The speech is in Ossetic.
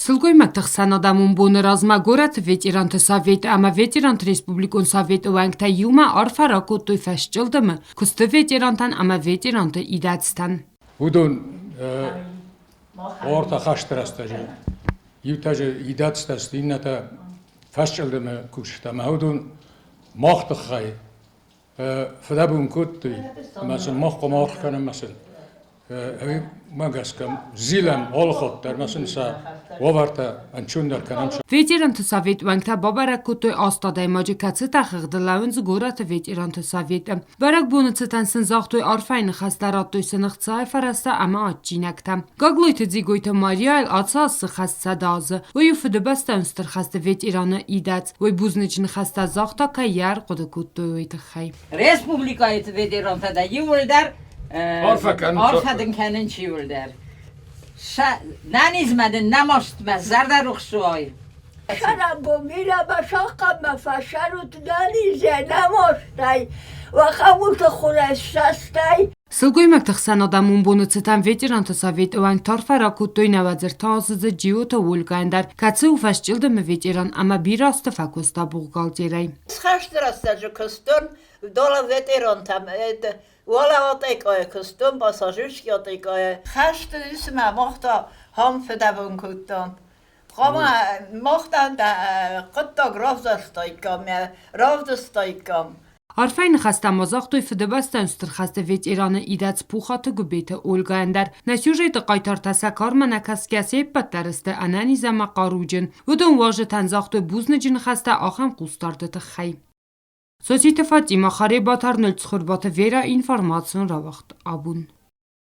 Сылгоймӕгты хсӕнадӕмон боны размӕ горӕты ветеранты совет ӕмӕ ветеранты республикон советы уӕнгтӕ иумӕ арфӕ ракодтой фӕсчъылдымы куысты ветерантӕн ӕмӕ ветеранты идӕдзтӕн. Уыдон ортӕ хӕсты рӕстӕджы иутӕ идӕдзтӕ сты, иннӕтӕ фӕсчъылдымы кусджытӕ ӕмӕ уыдон мах тыххӕй фыдӕбон кодтой ӕмӕ сын мах хъуамӕ аргъ кӕнӕм ӕмӕ сын уымӕ гӕсгӕ зилӕм алыхатт дӕр ӕмӕ сын сӕ уавӕртӕ ӕнцондӕр кӕнӕм. Ветеранты совет уӕнгтӕ бабӕрӕг кодтой аст адӕймаджы, кӕцытӕ хыгъды лӕууынц горӕты ветеранты советы. Бӕрӕгбоны цытӕн сын загътой арфӕйы ныхӕстӕ, радтой сын ӕхцайы фӕрӕзтӕ ӕмӕ адджинӕгтӕ. Гаглойты Дзигойты Марияйыл ацы аз цы хӕс 100 азы, уый у Фыдыбӕстӕйон Стыр хӕсты ветераны идӕдз. Уый бузныджы ныхӕстӕ загъта, кӕй йӕ ӕрхъуыды кодтой, уый тыххӕй. Республикӕйы ветерантӕ дӕ иууылдӕр арфӕ дын кӕнынц иууылдӕр. Нӕнизмӕ дын нӕ мастмӕ зӕрдӕрухс уай. Цӕрӕнбон бирӕ басахъхъӕнмӕ фӕсӕрут нӕнизӕй, нӕ мастӕй, уӕ хъӕбулты хурӕй ссӕстӕй. Сылгоймӕгты хсӕнадӕмон боны цытӕн ветеранты советы уӕнг арфӕ ракодтой нӕуӕдзӕртӕ аздзыд Джиоты Ольгайӕн дӕр, кӕцы у фӕсчъылдымы ветеран ӕмӕ бирӕ азты фӕкуыста бухгалтерӕй. Хӕсты рӕстӕджы куыстон дола ветерантӕм уӕлӕ отъекъойы куыстон, пассажирский отъекъойы. Хӕсты исмӕ мах та хам фыдӕбон кодтам. Хъуамӕ мах та хъуыддаг равзӕрстаиккам, равдыстаиккам. Арфӕйы ныхӕстӕ ма загътой Фыдыбӕстӕйон Стыр хӕсты ветераны идӕдз Пухаты Гуыбеты Ольгайӕн дӕр. Нӕ сюжеты хъайтартӕ сӕ кармӕ нӕ кӕсгӕ се ппӕт дӕр сты ӕнӕниз ӕмӕ хъаруджын. Уыдон уазджытӕн загътой бузныджы ныхӕстӕ ахӕм хъусдарды тыххӕй. Соситы Фатимӕ, Харебаты Арнольд, Цхуырбаты Верӕ, информацион рауагъд Абон.